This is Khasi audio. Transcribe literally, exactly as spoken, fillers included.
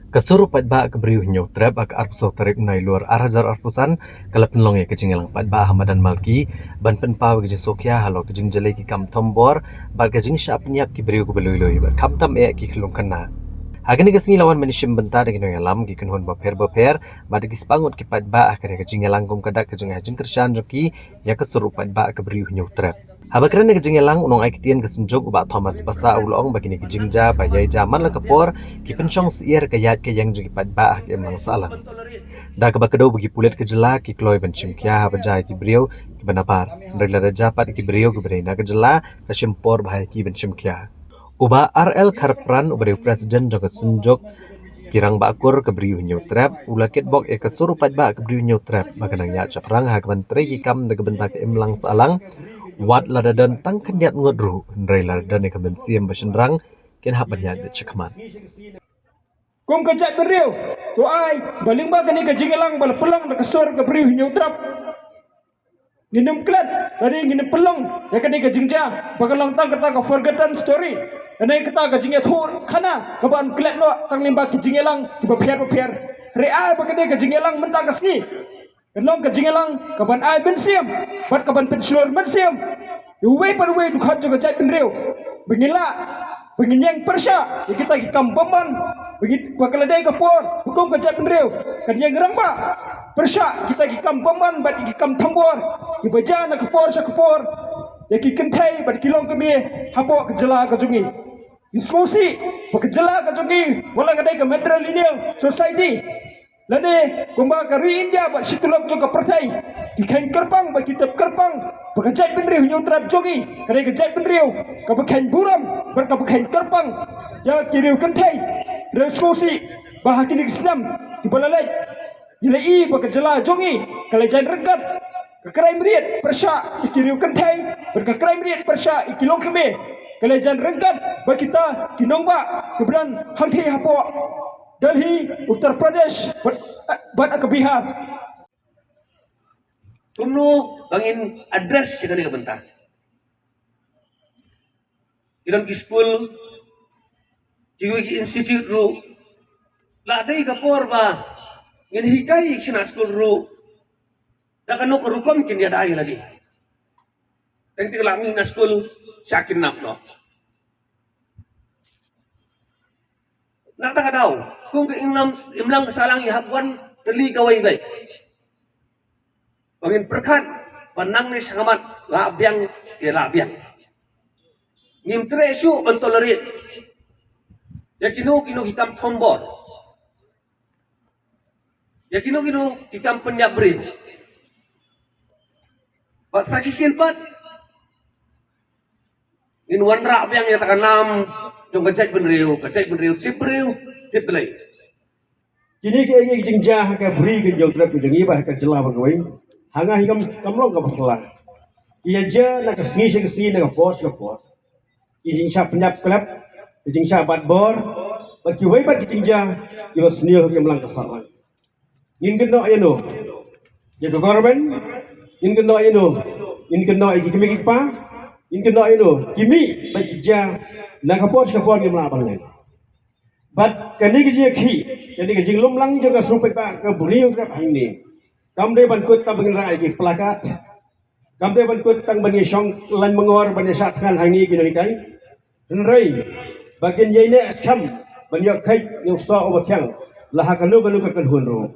Ka sur u paidbah ka Bri u Hynñiewtrep ha ka arphew saw tarik u Nailur ar hajar arphew san ka la pynlong ïa ka jingïalang paidbah ha Madan Malki ban pynpaw ïa ka jingsngewkhia halor ka jingjia ki kam thombor bad ka jingshah pynïap ki briew kiba lui lui bad khamtam eh ki khyllung khynnah. Ha kane ka sngi la wan ban ïashim bynta da ki nongïalam, ki kynhun bapher bapher bad ki spah ngut ki paidbah ha kane ka jingïalang kum ka dak ka jingai jingkyrshan jong ki ïa ka sur u paidbah ka Bri u Hynñiewtrep. Haba kren ha ka jingïalang, u nongai ktien ka Synjuk u Bah Thomas Passah u la ong ba kine ki jingjia ba ïai jia man la ka por ki pynshong syiar ka ïaid ka ïeng jong ki paidbah ha ka imlang sahlang. Da kaba kdew ba ki pulit ka jylla ki kloi ban shim khia haba jia ïa ki briew kiba nabar. Hynrei lada jia pat ïa ki briew kiba dei na ka jylla, ka shim por bha ïa ki ban shim khia. U Bah R L Kharpran uba dei u president jong ka Synjuk ki Rangbah Kur ka Bri u Hynñiewtrep u la kitbok ïa ka sur u paidbah ka Bri u Hynñiewtrep ba kan nang ïaid shaphrang ha kaban trei ki kam na ka bynta ka imlang sahlang, wat lada don tang khyndiat ngut ruh, hynrei lada don ïa ka mynsiem ba shynrang, kin hap ban ïaid beit shakhmat. Kum ka jaitbynriew, to ai ba lyngba kane ka jingïalang ba la pynlong da ka sur ka Bri u Hynñiewtrep, ngin ym klet, lane ngin ym pynlong ïa kane ka jingjia ba ka long tang kata ka forgotten story, lane kata ka jingïathuh khana kaba ym klet noh tang lyngba ki jingïalang kiba pher bapher. Hynrei ai ba kane ka jingïalang mynta ka sngi kan long ka jingïalang kaban ai mynsiem bad kaban pynshlur mynsiem ïa uwei pa uwei u dkhot jong ka jaitbynriew ba ngin lah ba ngin ïeng pyrshah ïa kita ki kam bymman, ba ngin, ba ka la dei ka por ba kum ka jaitbynriew kan ïeng rangbah pyrshah kita ki kam bymman bad ki kam thombor kiba jia na ka por sha ka por ïa ki kynthei bad ki longkmie hapoh ka jylla ka jong ngi. Ngi sngewsih ba ka jylla ka jong ngi, wat la ka dei ka matrilineal society lane kumba ka ri India bad shi tylli jong ka pyrthei, ki kheiñ kyrpang bad ki tip kyrpang ba ka jaitbynriew Hynñiewtrep jong ngi ka dei ka jaitbynriew kaba kheiñ burom bad kaba kheiñ kyrpang ïa ki riew kynthei. Hynrei sngewsih ba ha kine ki snem kiba la leit, ngi la i ba ka jylla jong ngi ka la jan ryngkat, ka crime rate pyrshah ïa ki riew kynthei bad ka crime rate pyrshah ïa ki longkmie ka la jan ryngkat bad kita ki nongbah kiba don hangthie hapoh Delhi, Uttar Pradesh bad, bad ka Bihar. Kumno ba ngin address ïa kane ka bynta? Ki don ki skul, kiwei ki institute ruh, la dei ka por ba ngin hikai ki khynnah skul ruh da kano ka rukom kin ïada ïa lade. Teng teng la mih na skul sha kidnap noh. Na kata ka daw, kum ka imlang, imlang ka sahlang ïa hap wan tylli kawei beit. Ba ngin pyrkhat ba nangne shakhmat lah biang te lah biang. Ngim treh shuh ban tolerate ïa kino kino ki kam thombor, ïa kino kino ki kam pynïap briew. Bad sa shisien pat ngin wanrah biang ïa kata ka nam jong ka jaitbynriew, ka jaitbynriew tip briew tip Blei. Kine kiei kiei ki jingjia ha ka Bri ka Hynñiewtrep ka jong ngi bad ha ka jylla ba kawei, ha nga hi kam, kam long kaba phylla. Ki ïa jia na ka sngi sha ka sngi, na ka por sha ka por. Ki jingshah pynïap khlem, ki jingshah bat bor bad kiwei pat ki jingjia kiba sniew ha ka imlang ka sahlang. Ngin kynnoh ïano? Ïa ka government? Ngin kynnoh ïano? Ngin kynnoh ïa ki kmie ki kpa? Ngin kynnoh ïano? Ki mih bad ki jia na ka por sha ka por, ngim lah ban leh. Bad kane ka jingïakhih, kane ka jinglum lang jong ka sur paidbah ka Bri Hynñiewtrep hangne, kam dei ban kut tang ba ngin rah ïa ki plakat, kam dei ban kut tang ban ïashong lain mangor ban ïashah thngan hangne ki nonghikai. Hynrei ba kin ïaineh skhem ban ïoh kheit ïa u soh uba thiang la ha kano kano ka kynhun ruh.